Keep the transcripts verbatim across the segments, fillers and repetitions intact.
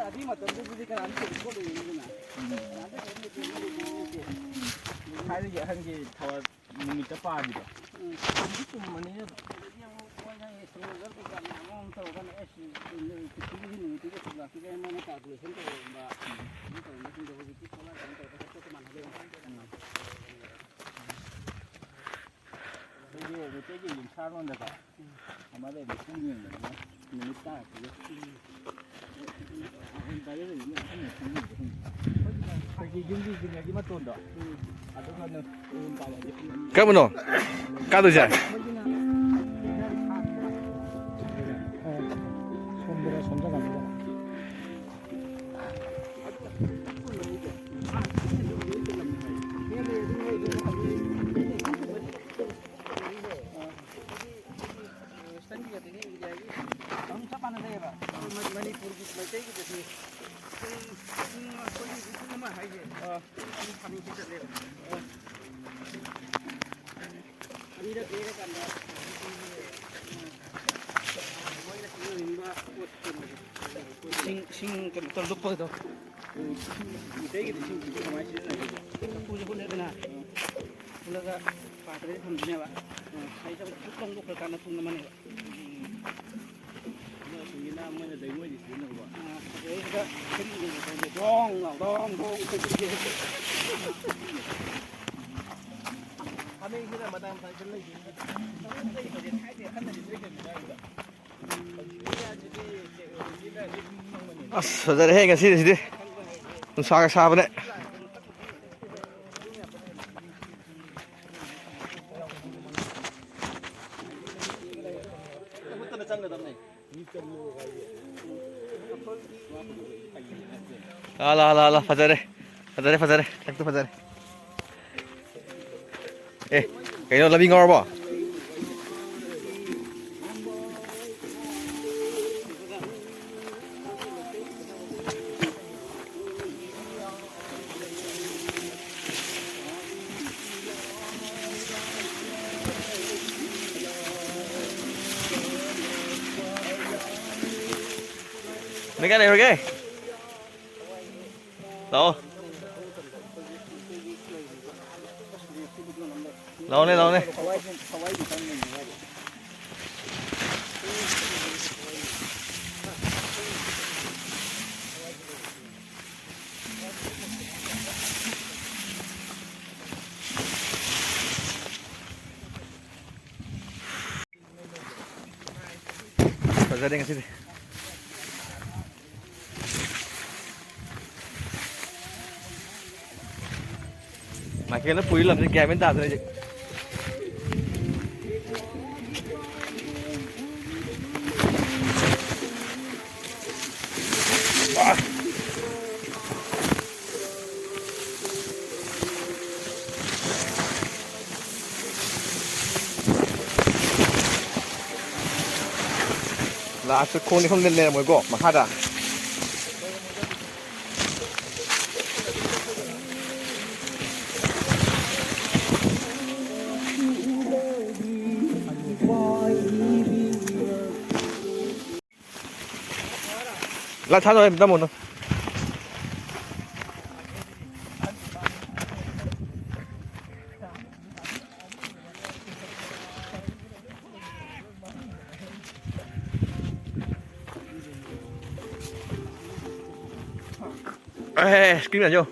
ꯑꯗꯨꯒꯤ ꯃꯇꯝꯗꯨꯗꯗꯤ ꯀꯅꯥꯝꯇ ꯀꯩꯁꯨ ꯈꯣꯠꯂꯣꯏꯗꯅ꯫ ꯊꯥꯏꯅꯒꯤ ꯑꯍꯟꯒꯤ ꯊꯋꯥꯏ ꯅꯨꯃꯤꯠꯇ ꯄꯥꯕꯤꯗꯣ꯫ ꯎꯝ꯫ ꯑꯗꯨ ꯆꯨꯝꯕꯅꯤꯅꯦ ꯑꯗꯣ꯫ ꯑꯗꯒꯤ ꯑꯃꯨꯛ ꯃꯣꯏꯅ astrologer ꯀꯩꯀꯥ ꯃꯌꯥꯝ ꯑꯃ ꯇꯧꯔꯒꯅ, ꯑꯦꯁ, ꯄ꯭ꯔꯤꯊꯤꯕꯤꯒꯤ ꯅꯨꯃꯤꯠꯇꯨꯗ ꯂꯥꯛꯇꯣꯏꯁꯦ ꯃꯣꯏꯅ calculation ꯇꯧꯔꯝꯕ, ꯑꯗꯨ ꯇꯧꯔꯝꯕꯁꯤꯡꯗꯣ ꯍꯧꯖꯤꯛꯇꯤ solar ꯀꯩꯅꯣ ꯇꯧꯔꯒ ꯍꯦꯛꯇ ꯃꯥꯟꯅ ꯂꯩꯔꯝꯕ꯫ ꯑꯩꯈꯣꯏꯒꯤ ꯃꯩꯇꯩꯒꯤ ꯌꯨꯝꯁꯥꯔꯣꯟꯗꯀꯣ, ꯑꯃ ꯂꯩꯕ ꯄꯨꯡ ꯌꯦꯡꯕꯗꯅ ꯅꯨꯃꯤꯠ ꯇꯥꯔꯛꯄꯒꯤ꯫ ꯑꯩꯈꯣꯏꯒꯤ ꯌꯨꯝꯒꯤ ꯌꯨꯝꯌꯥꯒꯤ ꯃꯇꯣꯟꯗꯣ꯫ ꯑꯗꯨꯒ ꯅꯨ-, ꯀꯔꯝꯕꯅꯣ? ꯀꯥꯗꯣꯏꯁꯦ? ꯁꯣꯝꯗꯔ, ꯁꯣꯝꯗ ꯀꯥꯟꯗ꯫ ꯋꯦꯁꯇꯔꯟꯒꯤꯒꯗꯨꯗꯤ ꯏꯟꯗꯤꯌꯥꯒꯤ ꯑꯗꯨꯝ ꯆꯞ ꯃꯥꯟꯅ ꯂꯩꯌꯦꯕ꯫ ꯑꯩꯈꯣꯏ ꯃ-, ꯃꯅꯤꯄꯨꯔꯒꯤ ꯃꯩꯇꯩꯒꯤꯗꯗꯤ ꯄꯨꯡ, ꯄꯨꯡ ꯑꯩꯈꯣꯏꯒꯤ ꯄꯨꯡ ꯑꯃ ꯍꯥꯏꯁꯦ, ꯑꯥ, ꯄꯨꯡ ꯐꯥꯅꯤꯡ ꯆꯠꯂꯦꯕ꯫ ꯑꯥ꯫ ꯑꯅꯤꯔꯛ ꯂꯩꯔꯀꯥꯟꯗ ꯃꯣꯏꯅ ꯁꯤꯖꯤꯟꯅꯅꯤꯡꯕ ꯄꯣꯠ ꯀꯩꯅꯣꯗꯣ꯫ ꯁꯤꯡ, ꯁꯤꯡ ꯀꯩꯅꯣ ꯇꯧꯔ ꯂꯨꯞꯄꯗꯣ꯫ ꯃꯩꯇꯩꯒꯤꯗꯤ ꯁꯤꯡꯁꯤꯗꯤ ꯀꯃꯥꯏꯅ ꯁꯤꯖꯤꯟꯅꯒꯦ? ꯆꯐꯨꯁꯦ ꯍꯨꯠꯂꯦꯗꯅ, ꯍꯨꯠꯂꯒ ꯄꯥꯇ꯭ꯔꯗ ꯊꯝꯗꯣꯏꯅꯦꯕ꯫ ꯎꯝ꯫ ꯑꯩ ꯆꯐꯨ ꯐꯨꯠ ꯂꯧꯊꯣꯛꯈ꯭ꯔꯀꯥꯟꯗ ꯄꯨꯡ ꯑꯃꯅꯦꯕ꯫ ꯎꯝ꯫ ꯑꯗꯣ ꯑꯁꯣꯝꯒꯤꯅ ꯃꯣꯏꯅ ꯂꯩꯉꯣꯏꯗꯤ ꯁꯤꯖꯤꯟꯅꯕ꯫ ꯑꯥ, ꯑꯗꯩꯗꯨꯗ ꯁꯤꯡ ꯀꯩꯅꯣ ꯇꯧꯔꯒ ꯗꯣꯡ ꯂꯥꯎ, ꯗꯣꯡ ꯗꯣꯡ ꯇꯧꯕꯁꯦ꯫ ꯍꯥꯃꯦꯡꯁꯤꯅ ꯃꯇꯥꯏ ꯃꯇꯥꯏꯗ ꯂꯩꯗꯣꯏꯅꯤ꯫ ꯂꯩꯕꯁꯦ ꯊꯥꯏꯅ ꯑꯍꯟꯅꯗꯤ ꯂꯣꯏ ꯂꯩꯕꯅꯦ꯫ ꯑꯁ, ꯐꯖꯔꯦꯍꯦ ꯉꯁꯤꯗꯤ ꯁꯤꯗꯤ꯫ ꯅꯨꯡꯁꯥꯒ ꯁꯥꯕꯅꯦ꯫ ꯂꯥ, ꯂꯥ, ꯂꯥ, ꯂꯥ, ꯐꯖꯔꯦ꯫ ꯐꯖꯔꯦ, ꯐꯖꯔꯦ꯫ ꯁꯛꯇꯨ ꯐꯖꯔꯦ꯫ ꯑꯦ, ꯀꯩꯅꯣ, ꯂꯝꯕꯤ ꯉꯥꯎꯔꯕꯣ? ꯅꯣꯏ ꯀꯥꯏ ꯂꯩꯍꯧꯔꯒꯦ? ꯂꯥꯛꯑꯣ꯫ ꯂꯥꯛꯑꯣꯅꯦ, ꯂꯥꯛꯑꯣꯅꯦ꯫ ꯐꯖꯔꯦ ꯉꯁꯤꯗꯤ꯫ ꯃꯥꯏꯀꯦꯜꯅ ꯄꯨꯔꯤ ꯂꯝꯁꯦ ꯒ꯭ꯌꯥꯟ ꯃꯦꯟ ꯇꯥꯗ꯭ꯔꯦ ꯑꯩꯁꯦ꯫ ꯂꯥꯁꯇ ꯈꯣꯡꯅꯤ ꯈꯪꯗꯦ ꯂꯩꯔꯝꯃꯣꯏꯀꯣ ꯃꯈꯥꯗ꯫ ꯂꯥꯛ ꯊꯥꯗꯣꯛꯑꯦ ꯇꯥꯃꯣꯅ꯫ ꯑꯦ, screen ꯌꯥ꯫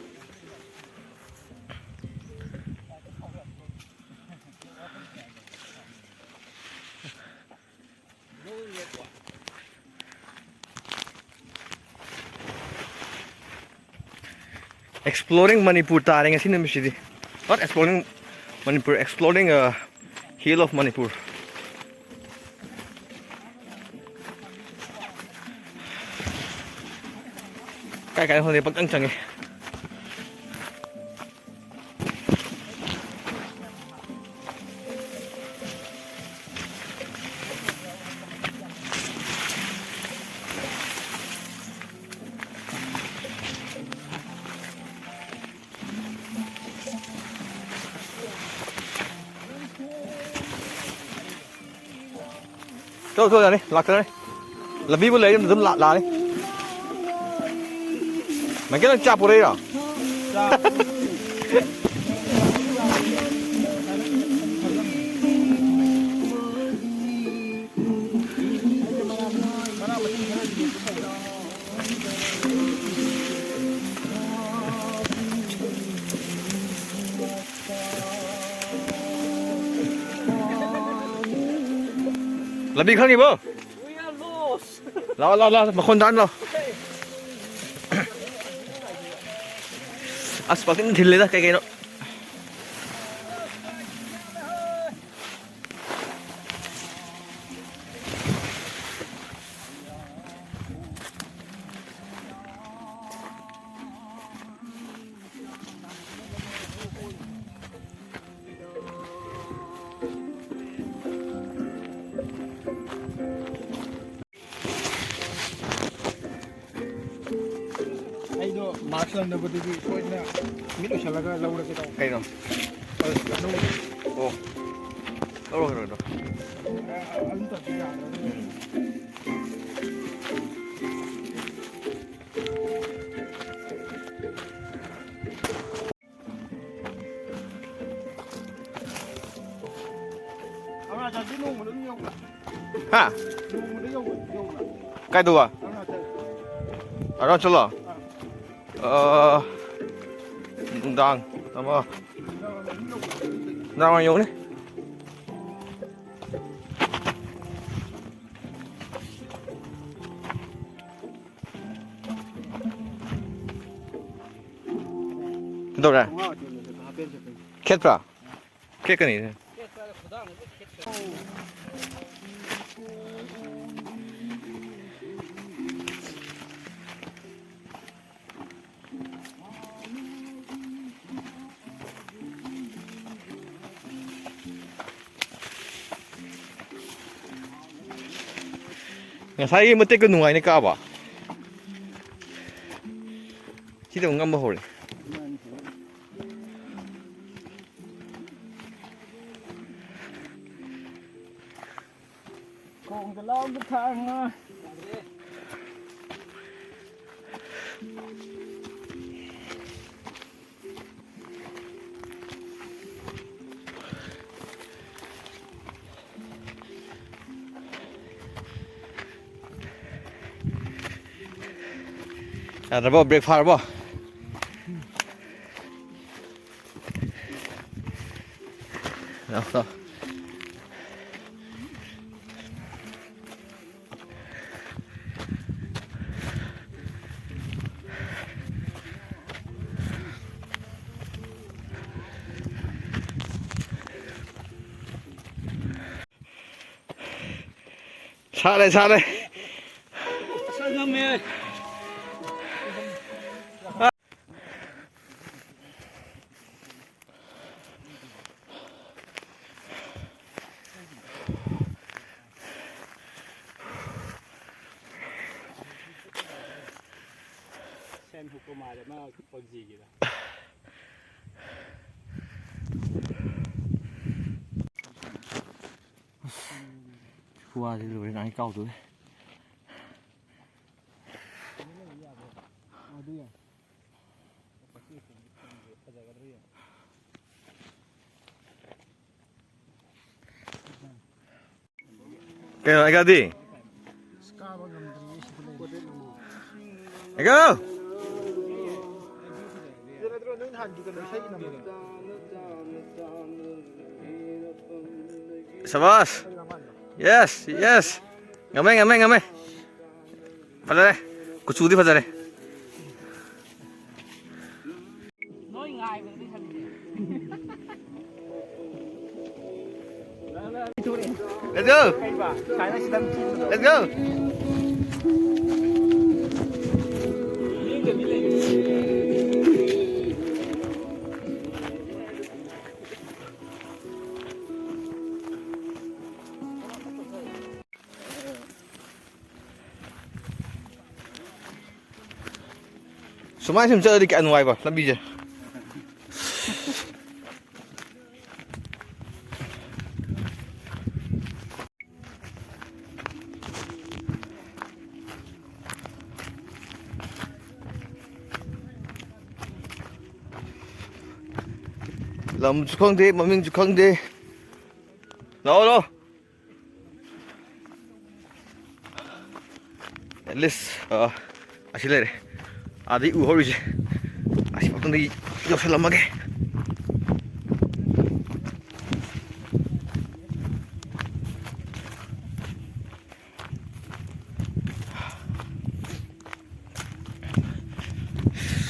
Exploring Manipur ꯇꯥꯔꯦ ꯉꯁꯤ ꯅꯨꯃꯤꯠꯁꯤꯗꯤ꯫ Not exploring Manipur, exploring, uh, Hill of Manipur. ꯀꯥꯏ ꯀꯥꯏ ꯈꯪꯗꯦ ꯄꯪꯆꯪ ꯆꯪꯉꯦ꯫ ꯆꯠꯂꯣ, ꯆꯠꯂꯣ, ꯌꯥꯅꯤ, ꯂꯥꯛꯆꯔꯅꯤ꯫ ꯂꯝꯕꯤꯕꯨ ꯂꯩꯔꯗꯤ ꯑꯗꯨꯝ ꯂꯥꯛ-, ꯂꯥꯛꯑꯅꯤ꯫ ꯃꯥꯏꯀꯦꯜ, ꯅꯪ ꯆꯥ ꯄꯨꯔꯛꯏꯔꯣ? ꯂꯝꯕꯤ ꯈꯪꯉꯤꯕꯣ? ꯂꯥꯛꯑꯣ, ꯂꯥꯛꯑꯣ, ꯂꯥꯛꯑꯣ, ꯃꯈꯣꯟ ꯇꯥꯍꯟ ꯂꯥꯛꯑꯣ꯫ ꯑꯁ, ꯄꯪꯊꯤꯟ ꯊꯤꯜꯂꯦꯗ ꯀꯩ ꯀꯩꯅꯣ꯫ ꯑꯩꯗꯣ ꯃꯥꯛꯁ ꯅꯪꯗꯕꯗꯨꯒꯤ ꯁꯣꯏꯗꯅ ꯃꯤꯠ ꯎꯏꯁꯜꯂꯒ ꯂꯧꯔꯒꯦ ꯇꯧꯕ꯫ ꯀꯩꯅꯣ? ꯑꯗꯨ ꯑꯣ꯫ ꯂꯧꯔꯣ, ꯂꯧꯔꯣ, ꯂꯧꯔꯣ꯫ ꯑꯗꯨꯝ ꯇꯧꯔꯁꯨ ꯌꯥꯕ꯭ꯔꯥ? ꯎꯝ꯫ ꯑꯔꯨꯅꯥꯆꯜꯗꯤ ꯅꯣꯡꯃꯗ ꯑꯗꯨꯝ ꯌꯧꯕ꯭ꯔꯥ? ꯍꯥ? ꯅꯣꯡꯃꯗ ꯌꯧꯕ꯭ꯔꯥ? ꯌꯧꯕ꯭ꯔꯥ? ꯀꯥꯏꯗꯧꯕ? ꯑꯔꯨꯅꯥꯆꯜ꯫ ꯑꯔꯨꯅꯥꯆꯜꯂꯣ? ꯑꯥ꯫ ꯑꯥ, ꯅꯨꯡꯗꯥꯡ ꯑꯃ꯫ ꯅꯨꯡꯗꯥꯡ ꯋꯥꯏꯔꯝ ꯑꯗꯨꯝ ꯌꯧꯕ꯭ꯔꯥ? ꯅꯨꯡꯗꯥꯡ ꯋꯥꯏꯔꯝ ꯌꯧꯅꯤ꯫ ꯀꯩꯗꯧꯔꯦ? ꯈꯣꯡꯒ꯭ꯔꯥꯎ ꯑꯇꯦꯟꯕꯁꯦ ꯍꯥꯞꯄꯦꯟ ꯁꯦꯠꯄꯅꯤ꯫ ꯈꯦꯠꯄ꯭ꯔꯥ? ꯈꯦꯠꯀꯅꯤ꯫ ꯉꯁꯥꯏꯒꯤ ꯃꯇꯦꯛꯇꯣ ꯅꯨꯡꯉꯥꯏꯅ ꯀꯥꯕ꯫ ꯁꯤꯗ ꯑꯃꯨꯛ ꯉꯝꯕ ꯍꯧꯔꯦ꯫ ꯈꯣꯡꯗ ꯂꯥꯎꯕ ꯊꯥꯡꯅ꯫ ꯌꯥꯗ꯭ꯔꯕꯣ? ꯕ꯭ꯔꯦꯛ ꯐꯥꯔꯕꯣ? ꯂꯥꯎ, ꯂꯥꯎ꯫ ꯁꯥꯠꯂꯦ, ꯁꯥꯠꯂꯦ꯫ ꯑꯁ, ꯉꯝꯃꯦ꯫ ꯁꯦꯟ ꯍꯨꯞꯄ ꯃꯥꯜꯂꯦ ꯃꯥ ꯄꯞꯖꯤꯒꯤꯗ꯫ ꯈꯨꯋꯥꯁꯤ ꯂꯣꯏꯔꯦ, ꯅꯥꯏ ꯀꯥꯎꯗꯣꯔꯦ꯫ ꯀꯩꯅꯣ, ꯑꯩꯒꯗꯤ? ꯑꯩꯒ! ꯁꯕꯥꯁ! Yes, yes! ꯉꯝꯃꯦ, ꯉꯝꯃꯦ, ꯉꯝꯃꯦ! ꯐꯖꯔꯦ꯫ ꯀꯨꯆꯨꯗꯤ ꯐꯖꯔꯦ꯫ Let's go! Let's go! ꯁꯨꯃꯥꯏ ꯁꯨꯝ ꯆꯠꯂꯗꯤ ꯀꯌꯥ ꯅꯨꯡꯉꯥꯏꯕ ꯂꯝꯕꯤꯁꯦ꯫ ꯂꯝꯁꯨ ꯈꯪꯗꯦ, ꯃꯃꯤꯡꯁꯨ ꯈꯪꯗꯦ꯫ ꯂꯥꯛꯑꯣ, ꯂꯥꯛꯑꯣ꯫ At least, ꯑ, ꯑꯁꯤ ꯂꯩꯔꯦ꯫ ꯑꯥꯗꯩ ꯎꯍꯧꯔꯤꯁꯦ꯫ ꯑꯁꯤ ꯃꯇꯨꯡꯗꯒꯤ ꯌꯧꯁꯜꯂꯝꯃꯒꯦ꯫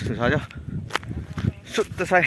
ꯅꯨꯡꯁꯥꯁꯦ ꯁꯨꯠꯇ ꯁꯥꯏ꯫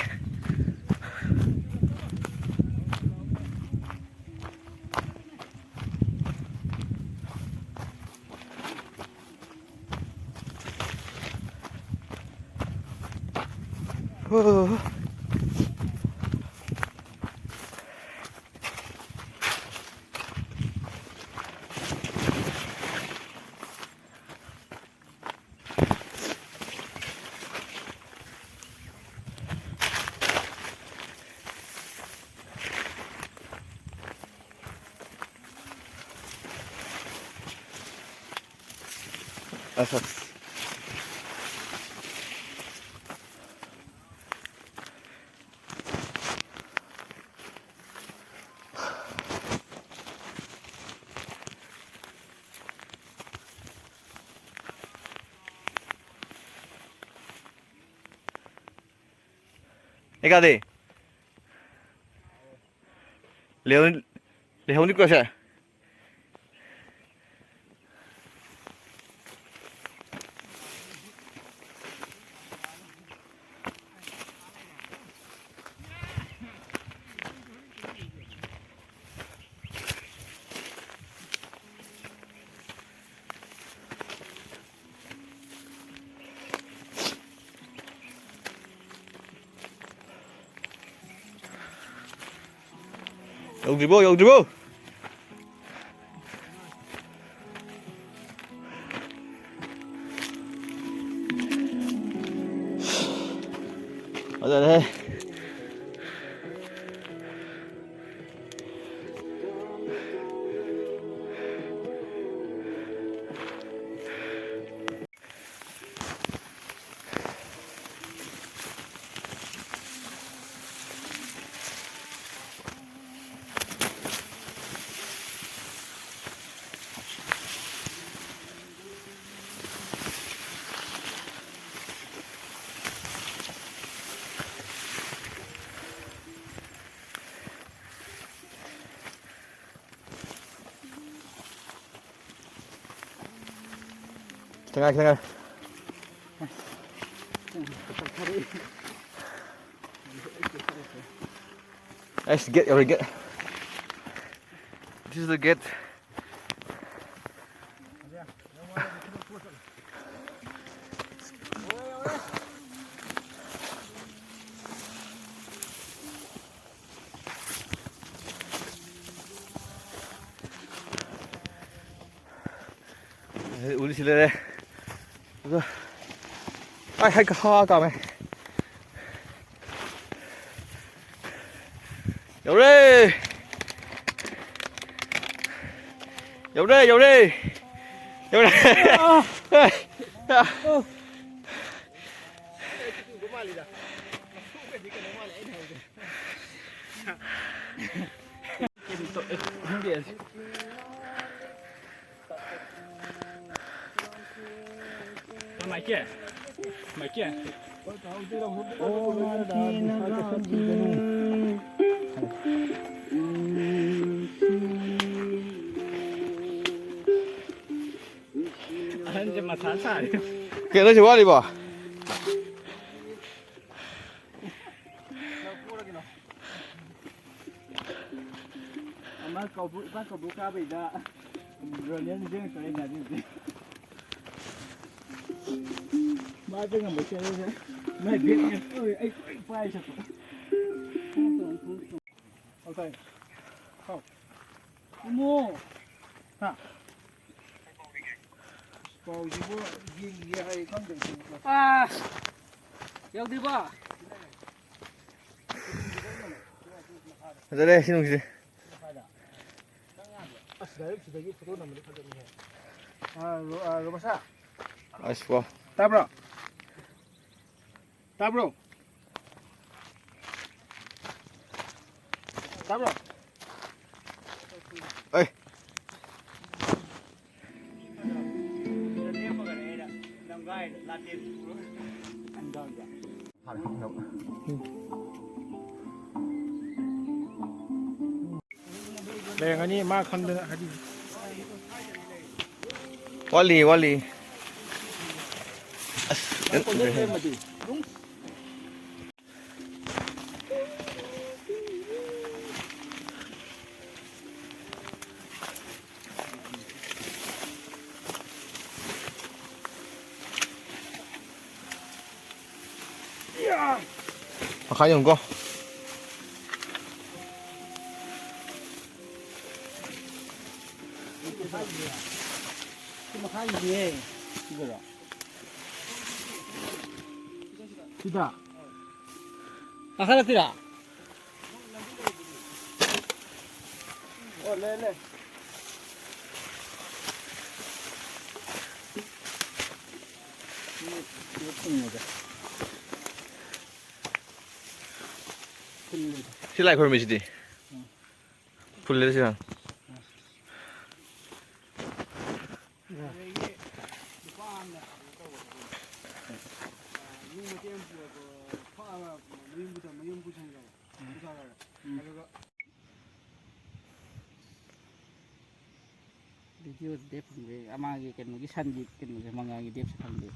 ꯑꯁ, ꯑꯁ꯫ ꯑꯩ ꯀꯥꯗꯤ ꯂꯩꯍꯧ-, ꯂꯩꯍꯧꯅꯤꯀꯣ ꯁꯦ꯫ ꯌꯧꯗ꯭ꯔꯤꯕꯣ, ꯌꯧꯗ꯭ꯔꯤꯕꯣ? ꯐꯖꯔꯦꯍꯦ꯫ ꯊꯦꯡꯉꯥꯏ, ꯊꯦꯡꯉꯥꯏ꯫ ꯑꯩꯁ, ꯒꯦꯠ ꯌꯧꯔꯦ, gate. This is the gate. ꯎꯔꯤꯁꯤ ꯂꯩꯔꯦ꯫ ꯑꯗꯣ ꯑꯩ ꯍꯩ ꯈꯥ ꯀꯥꯝꯃꯦ꯫ ꯌꯧꯔꯦ! ꯌꯧꯔꯦ, ꯌꯧꯔꯦ! ꯌꯧꯔꯦ! ꯃꯥꯏꯀꯦ? ꯃꯥꯏꯀꯦ? ꯑꯍꯟꯁꯦ ꯃꯊꯥ ꯁꯥꯔꯦ꯫ ꯀꯩꯅꯣꯁꯤ ꯋꯥꯠꯂꯤꯕꯣ? ꯑꯃ ꯀꯧꯕ꯭ꯔꯨ, ꯏꯄꯥ ꯀꯧꯕ꯭ꯔꯨ ꯀꯥꯕꯩꯗ ꯔꯣꯅꯦꯜ ꯅꯤꯡꯁꯤꯡꯉꯛꯇ꯭ꯔꯦ ꯑꯩꯅ ꯑꯗꯨꯗꯤ꯫ ꯃꯥꯁꯦ ꯉꯝꯕ ꯆꯦꯜꯂꯁꯦ꯫ ꯃꯥꯏ ꯕꯦꯒ ꯃꯌꯥꯝ ꯇꯧꯔꯦ, ꯑꯩ ꯂꯣꯏ ꯄꯥꯏ ꯆꯠꯄ꯫ ꯍꯥꯎ ꯇꯥꯏ꯫ ꯍꯥꯎ꯫ ꯏꯃꯣ꯫ ꯍꯥ? ꯄꯥꯎꯁꯤꯕꯨ ꯌꯦꯡꯒꯦ ꯍꯥꯏ ꯈꯪꯗꯦ꯫ ꯑꯥ! ꯌꯧꯗ꯭ꯔꯤꯕꯣ? ꯐꯖꯔꯦ ꯁꯤ ꯅꯨꯡꯁꯤꯠꯁꯦ꯫ ꯑꯁ, direct ꯁꯤꯗꯒꯤ photo ꯅꯝꯕꯗꯤ ꯐꯖꯅꯤꯍꯦ꯫ ꯑꯥ, ꯔꯣ-, ꯑꯥ, ꯔꯣꯕꯁꯥ꯫ ꯑꯁ, ꯋꯥ꯫ ꯇꯥꯕ꯭ꯔꯣ? ꯇꯥꯕ꯭ꯔꯣ? ꯇꯥꯕ꯭ꯔꯣ? ꯑꯩ꯫ ꯂꯩꯔꯝꯒꯅꯤ, ꯃꯥ ꯈꯪꯗꯅ ꯍꯥꯏꯗꯤ꯫ ꯋꯥꯠꯂꯤ, ꯋꯥꯠꯂꯤ꯫ ꯃꯈꯥ ꯌꯦꯡꯉꯨꯀꯣ꯫ ꯁꯤ ꯃꯈꯥꯒꯤꯁꯤꯅꯦ꯫ ꯁꯤꯗꯔꯣ? ꯁꯤꯗ? ꯀꯥꯈꯠꯂꯛꯇꯣꯏꯔꯥ? ꯑꯣ, ꯂꯩ, ꯂꯩ꯫ ꯁꯤ ꯂꯥꯏ ꯈꯨꯔꯨꯝꯃꯤꯁꯤꯗꯤ? ꯎꯝ꯫ ꯐꯨꯜꯂꯦ ꯁꯤꯔ꯫ ꯑꯗꯒꯤ ꯅꯨꯄꯥ ꯑꯃꯅ ꯀꯩꯅꯣ ꯇꯧꯕꯗꯣ, ꯑ, ꯅꯨꯡ ꯃꯇꯦꯛ ꯑꯃ ꯄꯨꯔꯛꯄ, ꯐꯛꯑꯒ ꯃꯌꯨꯝ ꯄꯨꯁꯟ-, ꯃꯌꯨꯝ ꯄꯨꯁꯟꯈ꯭ꯔꯕ, ꯄꯨꯊꯈ꯭ꯔꯕ꯫ ꯎꯝ꯫ ꯑꯗꯨꯒ ꯚꯤꯗꯤꯑꯣꯗꯤ ꯐꯪꯗꯦ, ꯃꯥꯒꯤ ꯀꯩꯅꯣꯒꯤ ꯁꯟꯒꯤ ꯀꯩꯅꯣꯁꯦ, ꯃꯉꯥꯜꯒꯤ ꯗꯦꯞꯁꯦ ꯐꯪꯗꯦ꯫